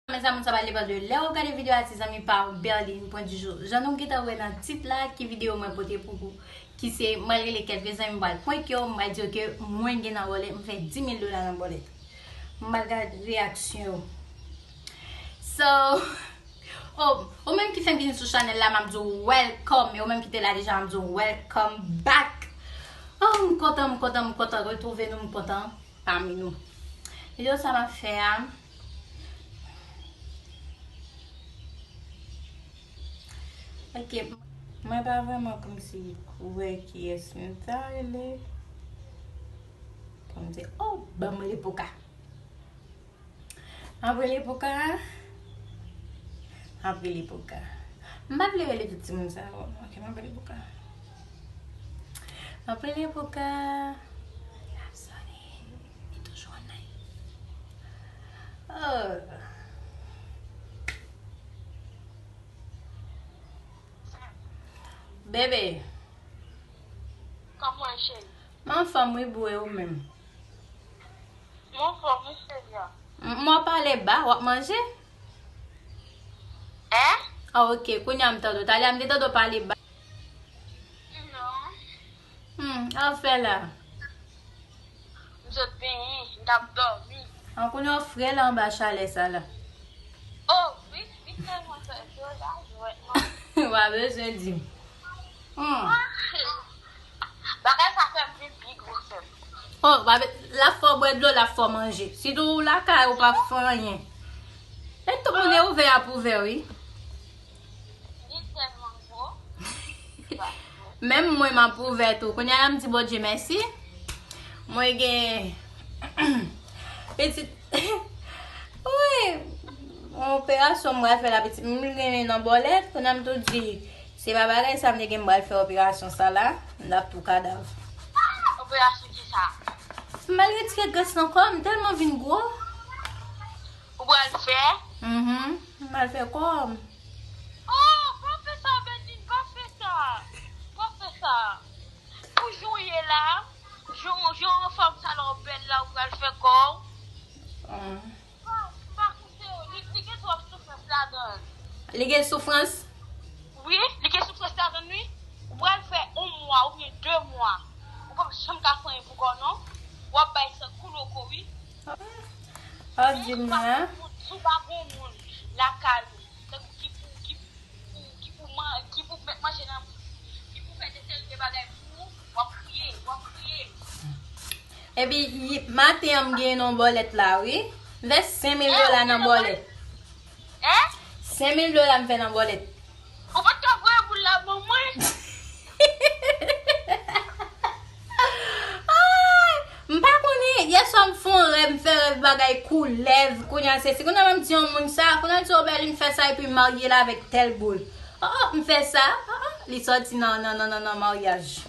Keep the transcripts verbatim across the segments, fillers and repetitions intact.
Mezanmi, sa va depann de lè w gade videyo a, ti zanmi pa w, Berline, pwen di jou. Jan nou gentan wè nan tit la, ki videyo mwen pote pou ou, ki se mwen rele kèk zanmi, mwen pral prank yo, mwen pral di yo ke mwen gen nan bòlèt, mwen fè dis mil dola nan bòlèt. Mwen pral gade reyaksyon yo. So, oh, ou menm ki fenk vin sou chanèl la, m ap di w welcome. E ou menm ki te la deja, m ap di w welcome back. Oh, m kontan, m kontan, m kontan retwouve nou, m kontan pami nou. Videyo sa m ap fè a. Ok, mwen pa vrèman kòmsi kwè kiyès m ta rele. Kòmsi, oh, ban m rele Poka. M ap rele Poka. M ap rele Poka. M pa vle rele tout timoun sa yo. Ok, m ap rele Poka. M ap rele Poka. L ap sone. Li toujou an live. Oh. Bebe. Kòman, cheri? M anfòm, wi, boo, e ou menm? M anfòm, wi, cheri a. M, m wè w pale ba, w ap manje? Hein? Ah, ok, kounye a m tande w. Talè a m te tande w pale ba. Non. Hmm, sa w fè la? M sot benyen, m t ap dòmi. An konnen w fre la anba chalè sa la. Oh, wi, wi, tèlman fè cho la, jwèt non. W pa bezwen di m. Hmm. Ah, bagay sa fè m vin pi gwo sè m. Oh, w pa be-, l ap fè w bwè dlo, l ap fè w manje. Sitou ou lakay ou p ap fè anyen. E tout moun e ouvè ap ouvè, wi. Li tèlman gwo. Menm mwen, m ap ouvè tou. Kounye a la, m di Bondye mèsi. Mwen gen pitit. Wi. Yon operasyon m pral fè la, pitit. M gen nan bòlèt. Kounye a m tou di, se pa bagay sa m te gen m pral fè operasyon sa la. M t ap tou kadav. Operasyon ki sa? M pral retire grès nan kò m, tèlman vin gwo. Ou pral fè? Mhm. M pral fè kò m. Oh, pa fè sa, Berline, pa fè sa. Pa fè sa. Pou jan w ye la, jan, jan w anfòm sa la, w bèl la, ou pral fè kò w. Ah. Pa, pa koute yo, li, li gen twòp soufrans ladan l. Li gen soufrans? Wi, li gen soufrans ladan l, wi. Ou pral fè yon mwa oubyen de mwa. Ou p ap janm ka fè anyen pou kò w, non. W ap bay san kou loko, wi. Ah, di m la. Si w pa gon moun lakay ou, tankou ki pou, ki pou, ki pou man-, ki pou met manje nan bouch ou, ki pou fè de seri de bagay pou ou, w ap kriye, w ap kriye. Epi, y-, maten an, m gen yon bòlèt la, wi. M fè senk mil dola nan bòlèt. Hein? Senk mil dola m fè nan bòlèt. Ou pa t ka voye boul la ban mwen? Ay! M pa konnen, yè swa m fè yon rèv, m fè rèv bagay koulèv, kounye a se, si kounye a m di yon moun sa, kounye a l di, "Oh, Berline, m fè sa epi m marye l avèk tèl boul." Oh, oh, m fè sa, oh, oh, li sòti nan, nan, nan, nan, nan maryaj.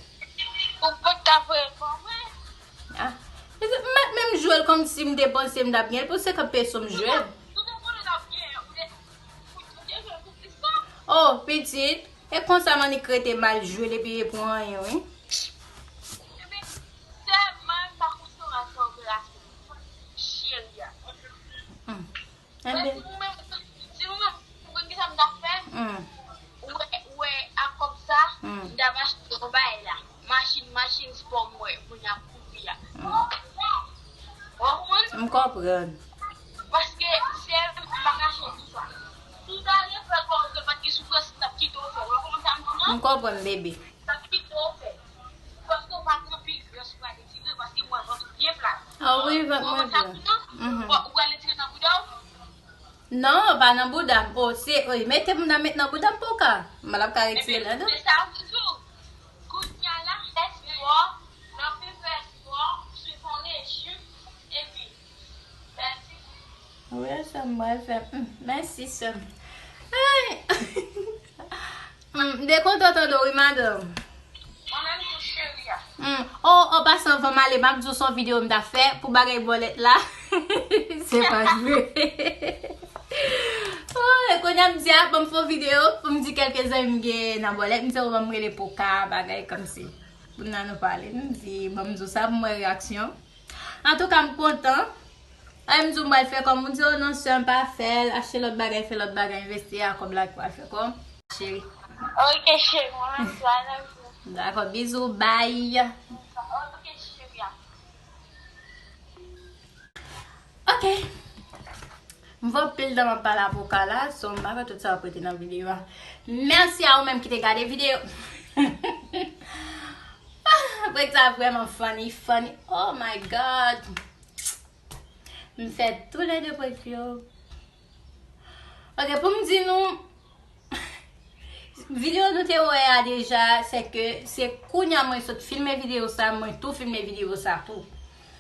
Ou pa t ka voye l ban mwen? Ah. M pa t menm jwe l kòmsi m te panse m t ap gen l pou senkant peso m jwe l. Ou te konnen l ap gen, ou te, ou te jwe l pou plis tan. Oh, pitit. E konsa m annik rete mal jwe l epi e pou anyen, wi. Epi, tèlman m pa kontan al fè operasyon. Cheri a. Hmm. Mwen, si ou menm, si ou menm, ou konn kisa m ta fè? Hmm. Ou wè, ou wè, ak kòb sa, hmm, m t ap achte yon bagay la. Machin, machin spò m wè, moun y ap kouri a. Hmm. Ou konprann? M konprann. Paske, sè m, m pa kache di sa. Si w ta refè kò w, ke l pa t gen soufrans, m t ap kite w fè l. Ou konprann sa m di w lan? M konprann, bebe. M t ap kite w fè l. Paske w pa t nan pi gran sou pale. Paske m wè vant ou byen plat. Ah wi, vant mwen byen. Mhm. Ou pral retire nan bouda w? Non, pa nan bouda m. Oh, se, oh, mete m nan, met nan bouda m pou ka. M pa t ap ka retire la, non. Se sa ou di tou. Kounye a la, fè spò, nan pi fè spò, swiv yon rejim, epi, mèsi. Wi, sa m pral fè. Mm, mèsi, sè m. Ay! Mm, m te kontan tande w, wi, madanm. Mwen menm tou, cheri a. Mm. Oh, an pasan, anvan m ale, m ap di w se yon videyo m ta fè pou bagay bòlèt la. Se pa vre. Oh, e kounye a m di a, ban m fè yon videyo pou m di kèlke zanmi m gen nan bòlèt. M di, oh, ban m rele Poka, bagay kòmsi. Pou n nan nou pale. M di, ban m di w sa pou m wè reyaksyon. Antouka, m kontan. Ay, m di w m pral fè kòm, ou di, "Oh non, sè m, pa fè l, achte lòt bagay, fè lòt bagay, envesti a kòb la ki pral fè kòm." Cheri. Ok, cheri, mwen menm tou, I love you. Dakò, bizou, bye. Ok, cheri. Ok. M fè anpil tan m ap pale avoka la, so m pa kwè tout sa w ap rete nan videyo a. Mèsi a ou menm ki te gade videyo. Ah, prank sa vrèman funny, funny. Oh my God. M fè tou lè de prank yo. Ok, pou m di nou, videyo nou te wè a deja, se ke se kounya mwen sot filme videyo sa, mwen tou filme videyo sa tou.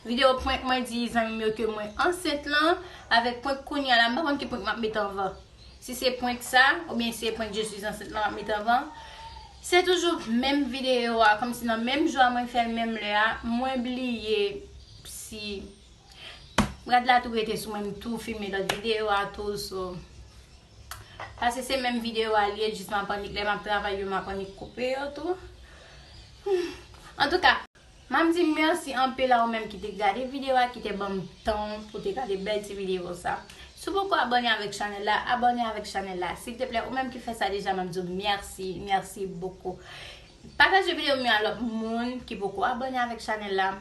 Videyo prank mwen di zanmi m yo ke mwen ansent lan, avèk prank kounya la, m pa konn ki prank m ap met anvan. Si se prank sa, oubyen si se prank je suis enceinte lan m ap met anvan, se toujou menm videyo a, kòmsi nan menm jou a mwen fè l menm lè a, mwen bliye si rad la tou rete sou mwen, m tou filme lòt videyo a tou, so. Paske se menm videyo a li ye, jis m ap annik, lè m ap travay yo, m ap annik koupe yo tou. Antouka, m ap di mèsi anpil a ou menm ki te gade videyo a, ki te ban m tan pou te gade bèl ti videyo sa. Si w poko abòne avèk chanèl la, abòne avèk chanèl la. Silteplè, ou menm ki fè sa deja, m ap di w mèsi, mèsi bokou. Pataje videyo m yo a lòt moun ki poko abòne avèk chanèl la.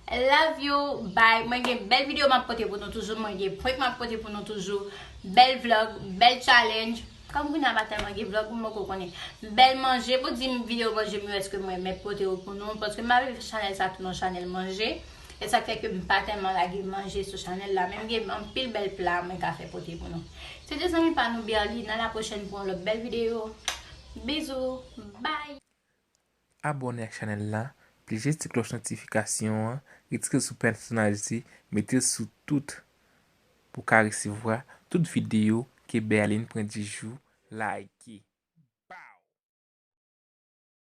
Love you, bye. Mwen gen bèl videyo m ap pote pou nou toujou. Mwen gen prank m ap pote pou nou toujou. Bèl vlog, bèl challenge. Kòm kounye a pa tèlman gen vlog, m poko konnen. Bèl manje, pou di m videyo manje m yo, èske mwen mèt pote yo pou nou. Paske m pa vle fè chanèl sa tounen yon chanèl manje. E sa k fè ke m pa tèlman lage manje sou chanèl la. Men m gen anpil bèl pla mwen ka fè pote pou nou. Se te zanmi pa nou Berline. A la pwochèn pou yon lòt bèl videyo. Bizou, bye. Abòne ak chanèl la, klike ti klòch notifikasyon an, retire l sou pèsonalite, mete l sou tout pou w ka resevwa tout videyo ke Berline pran di jou like.